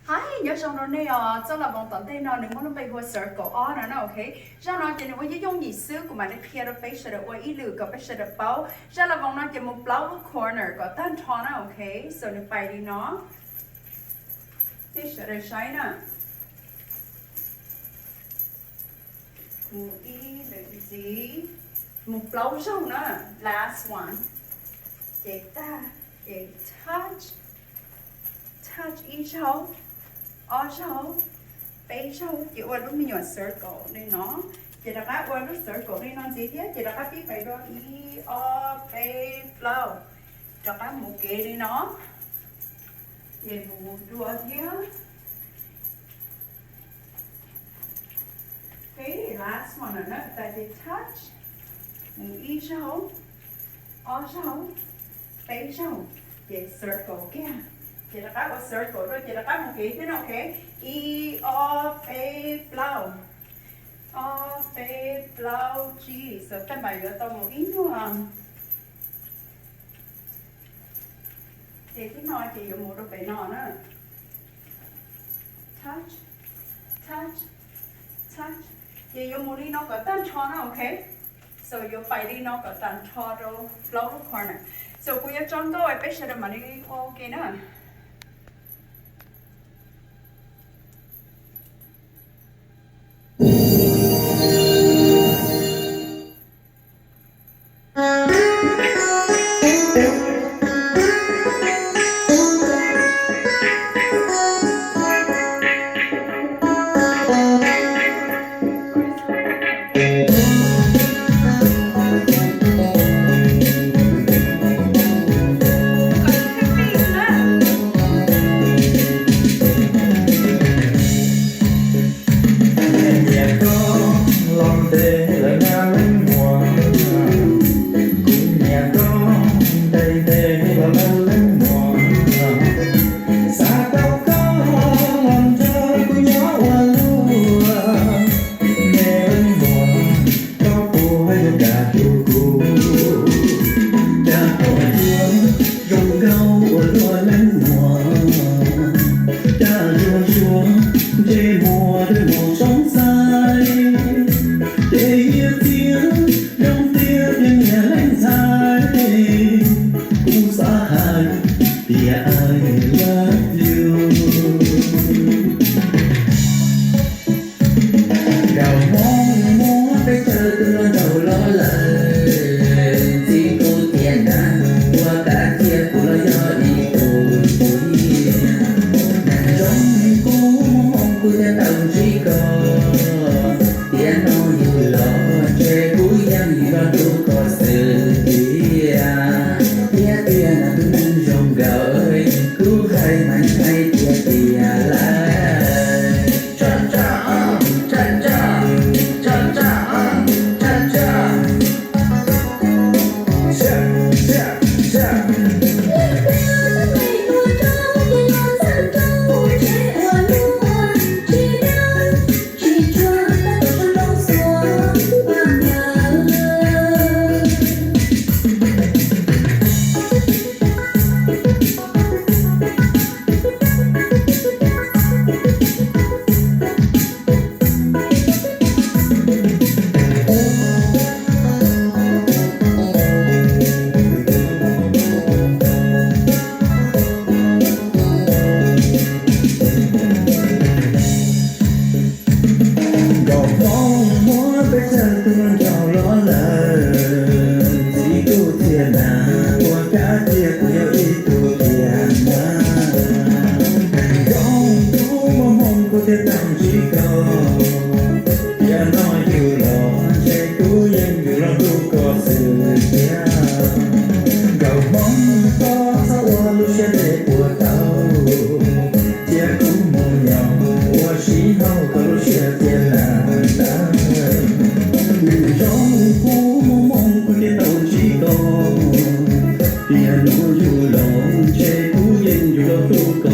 Hi, nyob zoo rau nej os. Txoj las voos tom ntej no nws muaj lub npe hu ua circle ob no na, ok. Zaj no ces nws ua yooj yooj yim xwb, kuv mam li qhia rau peb sawv daws ua ib lwm kom peb sawv daws paub. Zaj las voos no ces mus plaub lub corner kom tag nrho na, ok. So nws pais li no, nej sawv daws saib na. Mus ib lwm ntxiv, mus plaub zaug na, last one. Ces tag, ces touch, touch ib zaug, ob zaug, peb zaug, ces ua lub me nyuam circle li no. Ces rov qab ua lub circle li no ntxiv thiab, ces rov qab pib pais dua ib, ob, peb, plaub, rov qab mus kev li no. Ces mus dua thiab. Ok, last one na, tas ces touch, mus ib zaug, ob zaug, peb zaug, ces circle kiag. Ces rov qab ua circle dua, ces rov qab mus kev thiab na, ok. Ib, ob, peb, plaub, ob, peb, plaub, tsib, so taj npam yuav tau mus ib nyuag. Ces tib no ces yuav mus rau pem no na. Touch, touch, touch. Ces yuav mus li no kom tag nrho na, ok. So yuav pais li no kom tag nrho rau plaub lub corner. So kuv yuav tso nkauj es peb sawv daws mam li ua ua ke na. Nyiam koj los ntev lawm na leej muam, kuv nyiam koj ntev ntev los lawm leej muam, xav tau koj los nrog kuv nyob ua luaj, me leej muam, koj puas yuav kam hlub kuv? Cas koj yuav zoo nkauj ua luaj leej muam, cas zuag zuag ntsej muag twb mus soob xaiv, ces hiab txiab zoo tiag tiag niam leej ntxhais, kuv xav hais tias I love you. Nkauj Hmoob muab peb chaw tus hluas nraug los lawm, txij kuv tiam neej ua kav cia kuv los yog ib tug txiv. Neeg zoo li kuv muaj hmoo kuv thiaj tau ntsib koj, tiam no yug los ntshe kuv yeej yug los rau koj xwb tiag. Tiag tiag na tus neeg zoo nkauj, kuv hais mas hais tiag tiag lawm. Nkauj Hmoob muab peb chaw tus hluas nraug los lawm, txij kuv tiam neej ua kav cia kuv yog ib tug tiam neej. Zoo kuv muaj hmoo kuv thiaj tau ntsib koj, tiam no yug los ntshe kuv yeej yug los rau koj xwb tiag. Nkauj Hmoob, koj txhob ua lub siab deb puas tau, cia kuv mus nyob ua sib haum koj lub siab tiag na. Zoo kuv muaj hmoo kuv thiaj tau ntsib koj, tiam no yug los ntshe kuv yeej yug los rau koj